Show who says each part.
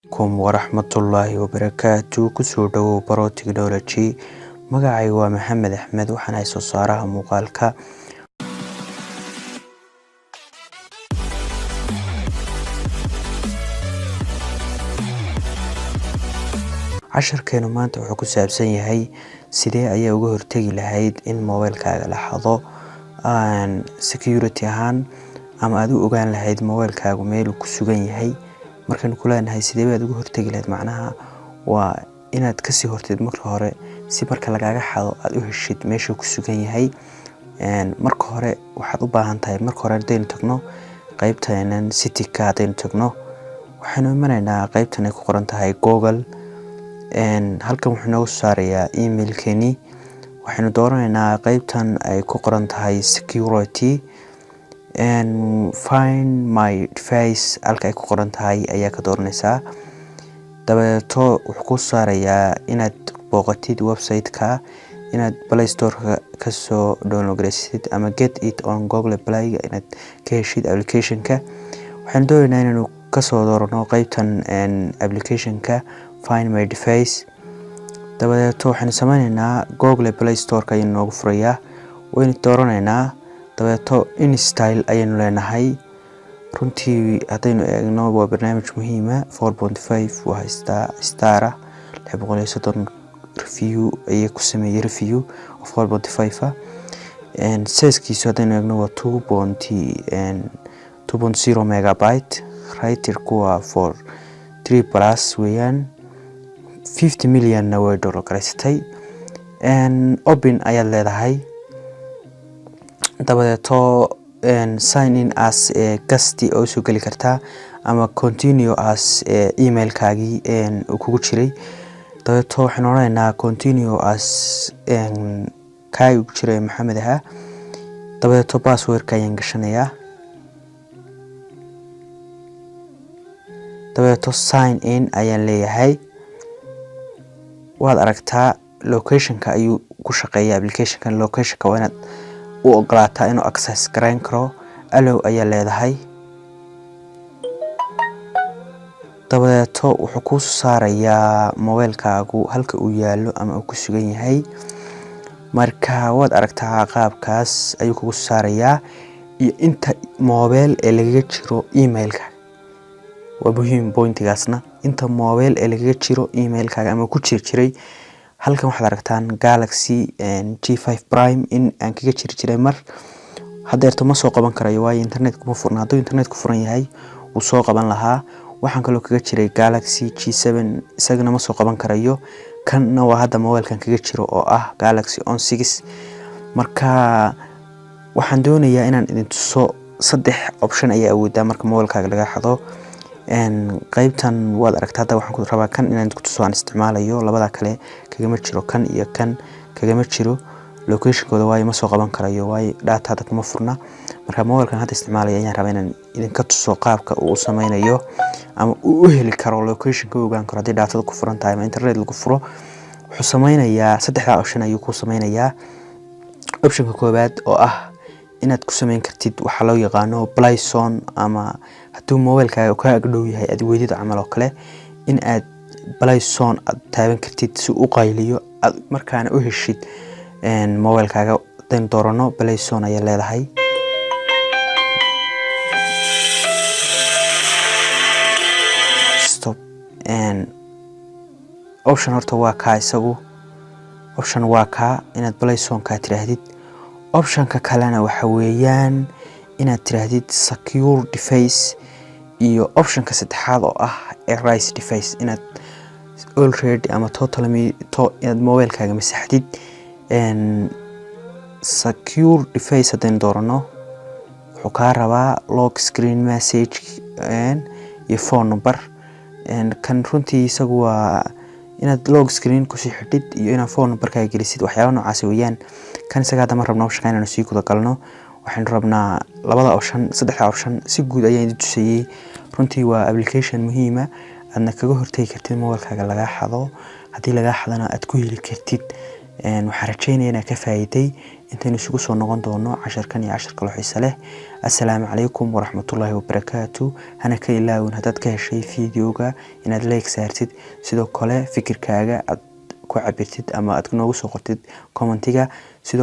Speaker 1: Kum waraxmatullaahi wabarakaatu. Kusoo dhawow Baro Technology. Magacaygu waa Maxamed Axmed, waxaan ahay soo saaraha muuqaalka. Casharkeenu maanta wuxuu ku saabsan yahay sidee ayaa uga hortegi lahayd in mobilkaaga la xado security ahaan, ama aad u ogaan lahayd mobilkaagu meeluu ku sugan yahay. Markaynu ku leenahay sidee baad uga hortegi lahayd, macnaha waa inaad kasii horteed marka hore, si marka lagaaga xado aad u heshid meeshuu ku sugan yahay. Marka hore waxaad u baahan tahay, marka hore haddaynu tagno qeybteenan settingka, haddaynu tagno, waxaynu imanaynaa qeybtan ay ku qoran tahay Google. Halkan wuxuu nooga soo saarayaa emailkeeni. Waxaynu dooranaynaa qeybtan ay ku qoran tahay security. "Find my device" halka ay ku qoran tahay ayaa ka dooranaysaa. Dabadeeto wuxuu kuu saarayaa inaad booqatid website-ka, inaad Play Store-ka kasoo download garaysid ama "get it on Google Play" inaad ka heshid applicationka. Waxaynu doonaynaa inaynu kasoo doorano qeybtan applicationka "Find My Device". Dabadeeto waxaynu sameyneynaa Google Play Store-ka ayaynu noogu furayaa, waynu dooranaynaa, dabadeeto "install" ayaynu leenahay. Runtii haddaynu eegno, waa barnaamij muhiima. 4.5 waa haystaa star ah, 630 review ayay ku sameeyey, review oo 4.5 ah. Sizekiisu haddaynu eegno waa 2.2.0 megabyte. Ratedku waa 4.3+ weeyaan. 50 millonna way download garaysatay. "Open" ayaad leedahay. Dabadeeto "sign in as guest" oo usoo geli kartaa ama "continue as" emailkaagii uu kugu jiray. Dabeeto waxaan odhanaynaa "continue as" kaagi ugu jiray, Maxamed ahaa. Dabadeeto passwordka ayaan gashanayaa. Dabeeto "sign in" ayaan leeyahay. Waad aragtaa, locationka ayuu ku shaqeeya applicationkan. Locationka waa inaad u ogolaataa inuu access garayn karo. "Allow" ayaa leedahay. Dabadeeto wuxuu kuu saarayaa mobilkaagu halka uu yaalo ama uu ku sugan yahay. Marka waad aragtaa, qaabkaas ayuu kugu saarayaa iyo inta mobile ee lagaga jiro emailka. Waa muhiim pointigaasna, inta mobile ee lagaga jiro emailkaaga ama ku jiri jiray. Halkan waxaad aragtaan Galaxy J5 Prime in aan kaga jiri jiray mar. Hadeerto ma soo qaban karayo, waayo internet kuma furna. Hadduu internet ku furan yahay, wuu soo qaban lahaa. Waxaan kaloo kaga jiray Galaxy J7, isagana ma soo qaban karayo. Kanna waa hadda mobilkan kaga jiro oo ah Galaxy On 6. Marka waxaan doonayaa inaan idin tuso saddex option ayaa awoodaa marka mobilkaaga laga xado. Qeybtan waad aragtaa. Hadda waxaan ku rabaa kan inaan ku tuso aan isticmaalayo. Labada kale kagama jiro, kan iyo kan kagama jiro locationkooda, waayo ma soo qaban karayo, waayo data hadda kuma furna. Marka mobilkan hadda isticmaalaya ayaan rabaa inaan idinka tuso qaabka uu u sameynayo ama uu u heli karo locationka, u ogaan karo haddii datada ku furan tahay ama internet lagu furo. Wuxuu sameynayaa saddexdaa option ayuu ku sameynayaa. Optionka koowaad oo ah inaad ku sameyn kartid waxaa loo yaqaano "play sound", ama hadduu mobilkaaga ka agdhow yahay aad weydid camal oo kale, in aad "play sound" aad taaban kartid si u qayliyo, aad markaana u heshid mobilkaaga. Hadaynu doorano "play sound" ayaa leedahay. Stop. Option horta waa kaa isagu, option waa kaa inaad "play soundkaa" tiraahdid. Optionka kalena waxa weeyaan inaad tiraahdid "secure device", iyo optionka saddexaad oo ah "erase device", inaad already ama totally inaad mobilkaaga masaxdid. "Secure device" haddaynu doorano, wuxuu kaa rabaa lock screen message iyo phone number. Kan runtii isagu waa inaad lock screen kusii xidhid iyo inaad phone numberkaaga gelisid, waxyaaba noocaas weeyaan. Kan isaga hadda ma rabno optionka inaanu sii guda galno. Waxaynu rabnaa labada option, saddexda option si guud ayaan idin tusayey. Runtii waa application muhiima, aadna kaga hortagi kartid mobilkaaga lagaa xado. Haddii lagaa xadana aad ku heli kartid. Waxaan rajeynaya inaad ka faa'iiday. Intaynu isugu soo noqon doono casharkan iyo cashar kaloo xiise leh, assalaamu calaykum waraxmatullaahi wabarakaatu. Hana ka ilaawin haddaad ka heshay videoga inaad like saartid, sidoo kale fikirkaaga aad ku cabirtid ama aad noogu soo qortid commentiga sidoo.